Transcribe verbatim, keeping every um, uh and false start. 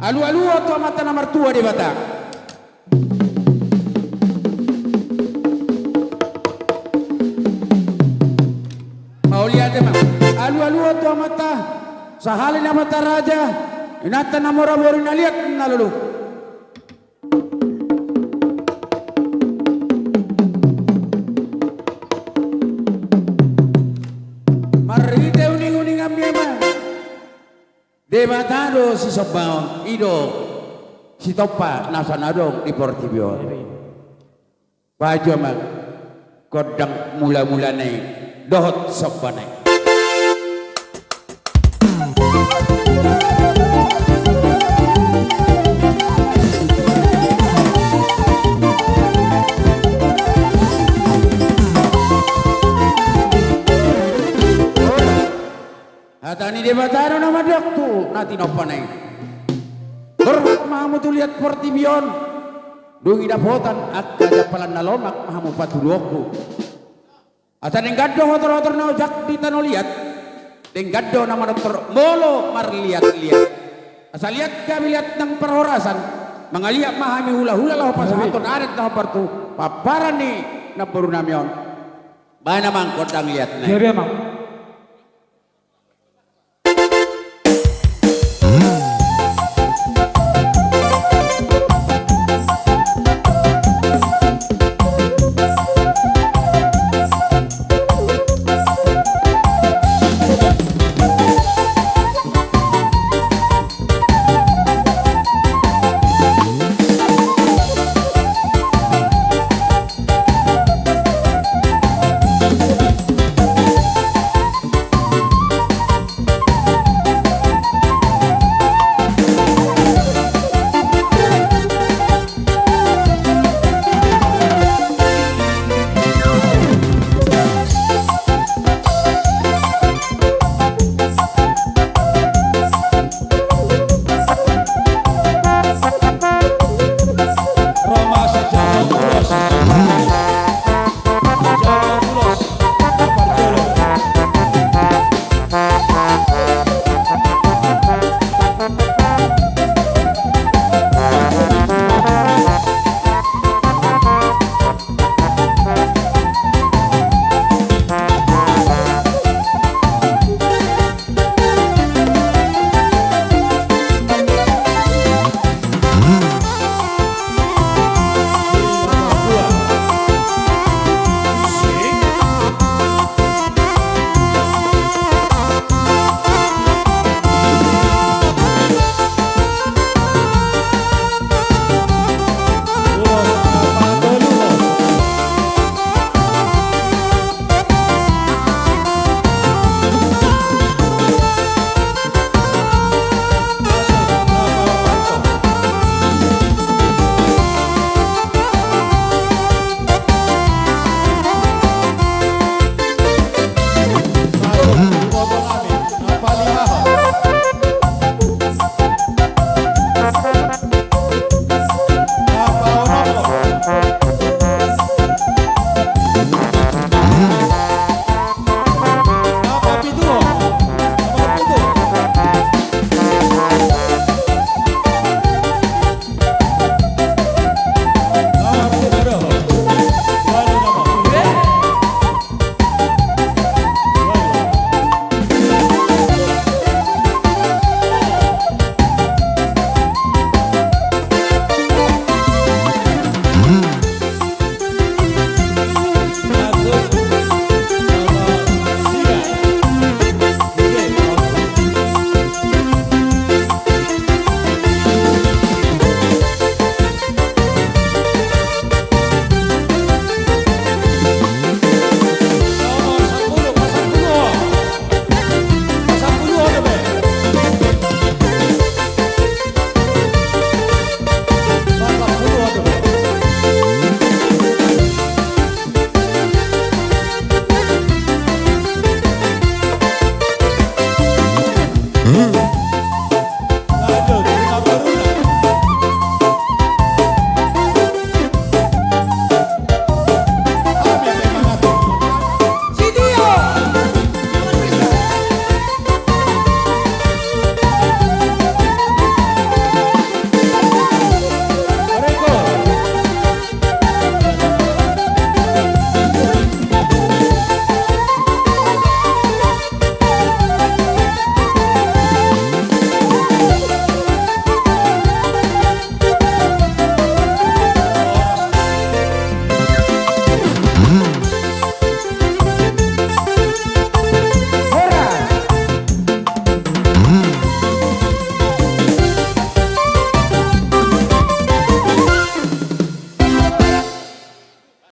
Alualuhon tu Amanta na martua Debata. Mauliate ma. Alualuhon tu Amanta, sahali ni Amanta Raja, inanta na mora, boru na liat na lolo. Marhite uninguninganmi ma. Debata do sisombaon, i do sitompa nasa na adong di portibi on. Pajo ma gondang mulamulana i dohot sombana i. Hata ni Debata do na mandok tu na tinompana i. Borhat ma hamu tu liat portibi on, dung i dapotan angka jampalan na lomak ma hamu patuduhonku. Asa denggan do hotorhotor na ojak di tano liat, denggan do na manortor molo marliatliat. Asa liat gabe liat nang parhorasan, mangaliat ma hami hulahula laho pasahathon adat laho partu pamparan ni namborunami on. Bahen amang gondang liatna i. Jadi amang.